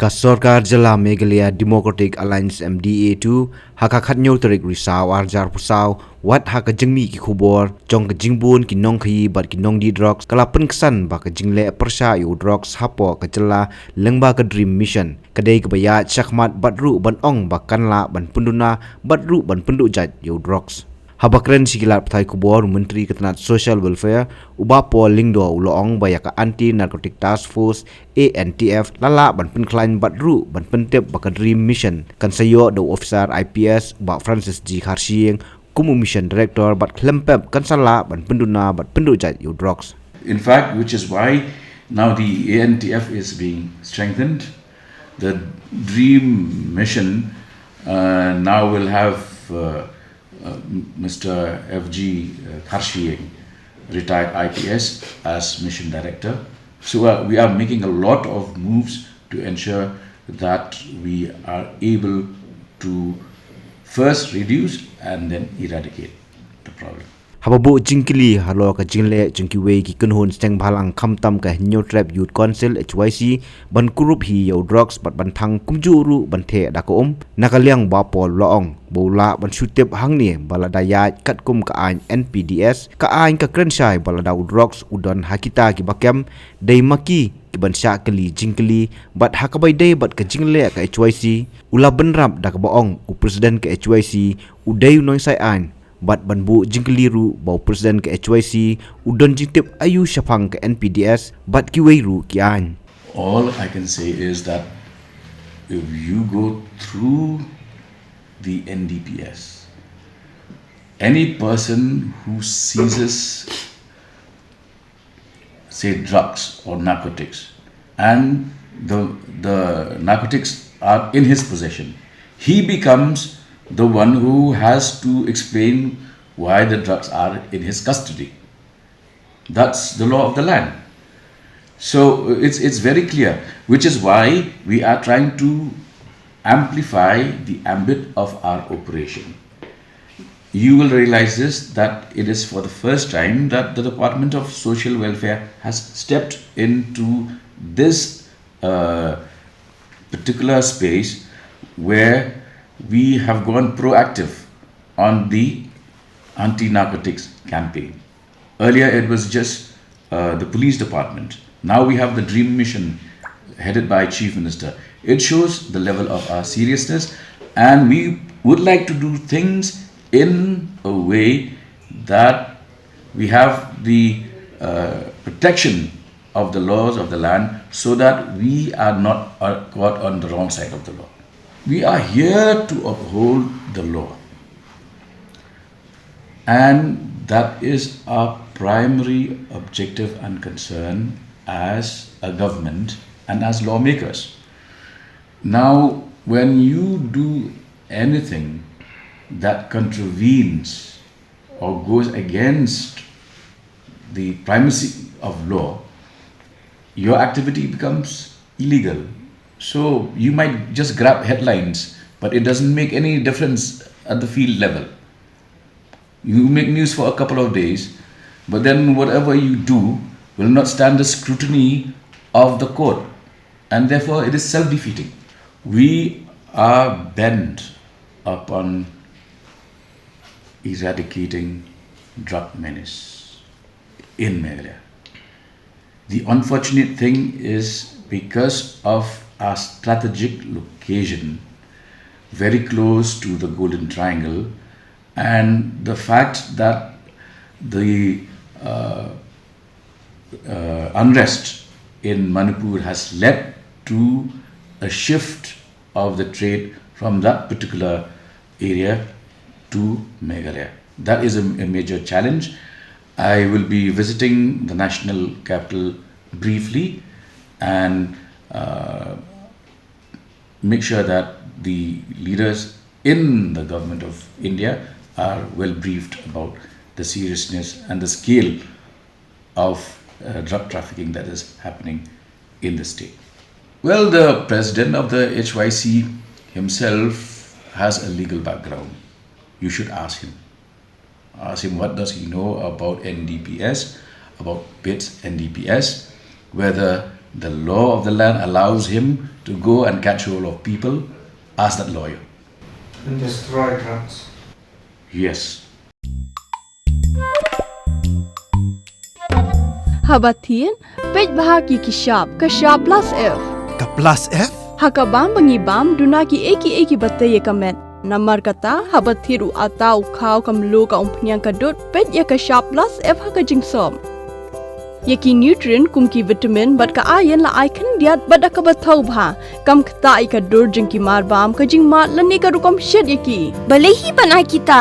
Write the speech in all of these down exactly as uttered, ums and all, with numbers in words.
Ka Sorkar Jylla Meghalaya Democratic Alliance M D A two, ha ka khatnyo tarik Risaw arjar pusaw, wat ha ka jingmih ki khubor jong ka jingbun ki nongkhaii bad ki nongdie drugs, ka la pynksan ba ka jingleh pyrshah ïa u drugs hapoh ka jylla lyngba ka DREAM Mission, ka dei kaba ïaid shakhmat bad ruh ban ong ba kan lah ban pynduna bad ruh ban pynduh jait ïa u drugs. Haba kren sha ki lad pathai khubor, u Myntri ka tnat Social Welfare, u Bah Paul Lyngdoh, u la ong ba ïa ka Anti Narcotic Task Force, A N T F, la lah ban pynkhlaiñ bad ruh ban pyntip ba ka DREAM Mission kan sa ïoh da u officer I P S, u Bah Francis G Kharshiing, kum u Mission Director, bad khlem pep kan sa lah ban pynduna bad pynduh jait ïa u drugs. In fact, which is why now the A N T F is being strengthened. The DREAM Mission, uh, now will have, uh, uh, Mister F G, uh, Kharshiing, retired I P S, as mission director. So, uh, we are making a lot of moves to ensure that we are able to first reduce and then eradicate the problem. Haba buh jingkylli halor ka jingleh jong kiwei ki kynhun seng bhalang khamtam ka Hynñiewtrep Youth Council, H Y C, ban kurup hi ïa u drugs bad ban thang kumjuh ruh ban theh da ka um, na ka liang Bah Paul u la ong ba u lah ban shu tip hangne ba lada ïaid katkum ka aiñ N P D S, ka aiñ ka kren shai ba lada u drugs u don ha kita kiba kem, dei ma ki kiban shah kylli jingkylli, bad ha kaba ïadei bad ka jingleh ka H Y C, u la bynrap da kaba ong u President ka H Y C u dei u nongsaiñ aiñ, bad ban buh jingkylli ruh ba u President ka H Y C u don jingtip aïu shaphang ka N P D S bad kiwei ruh ki aiñ. All I can say is that if you go through the N D P S, any person who seizes, say, drugs or narcotics, and the, the narcotics are in his possession, he becomes the one who has to explain why the drugs are in his custody. That's the law of the land. So it's, it's very clear, which is why we are trying to amplify the ambit of our operation. You will realize this, that it is for the first time that the Department of Social Welfare has stepped into this, uh, particular space where we have gone proactive on the anti-narcotics campaign. Earlier, it was just, uh, the police department. Now we have the DREAM Mission headed by Chief Minister. It shows the level of our seriousness, and we would like to do things in a way that we have the, uh, protection of the laws of the land, so that we are not, uh, caught on the wrong side of the law. We are here to uphold the law. And that is our primary objective and concern as a government and as lawmakers. Now, when you do anything that contravenes or goes against the primacy of law, your activity becomes illegal. So you might just grab headlines, but it doesn't make any difference at the field level. You make news for a couple of days, but then whatever you do will not stand the scrutiny of the court, and therefore it is self-defeating. We are bent upon eradicating drug menace in Meghalaya. The unfortunate thing is, because of our strategic location, very close to the Golden Triangle, and the fact that the, uh, uh, unrest in Manipur has led to a shift of the trade from that particular area to Meghalaya. That is a, a major challenge. I will be visiting the national capital briefly and, uh, make sure that the leaders in the government of India are well briefed about the seriousness and the scale of, uh, drug trafficking that is happening in the state. Well, the president of the H Y C himself has a legal background. You should ask him. Ask him, what does he know about N D P S, about PITS, N D P S, whether The law of the land allows him to go and catch hold of people. Ask that lawyer. And destroy drugs. Yes. Haba thied, peit bha ki ki shap, ka shap plus F. Ka plus F? Ha ka bam ba ngi bam, duna ki ei ki ei ki ba tei ïa ka met. Namar kata, haba thied u ata, u khaw, ka mluh, ka umphniang, ka dud, peit ïa ka shap plus F ha ka jingsop. Ïa ki nutrient kum ki vitamin bad ka iron la ai khyndiat bad da kaba thaw bha. Kam ktah ïa ka dur jong ki marbam, ka jingmad lane ka rukom shet ïa ki. Balei hi ban ai kita?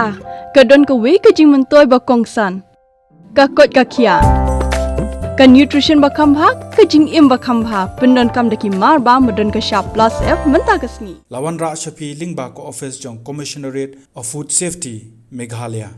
Ka don kawei ka jingmyntoi ba kongsan. Ka koit ka khiah. Ka nutrition ba kham bha, ka jingim ba kham bha. Pyndonkam da ki marbam ba don ka shap plus F mynta ka sngi. La wanrah sha phi lyngba ka office jong Commissionerate of Food Safety, Meghalaya.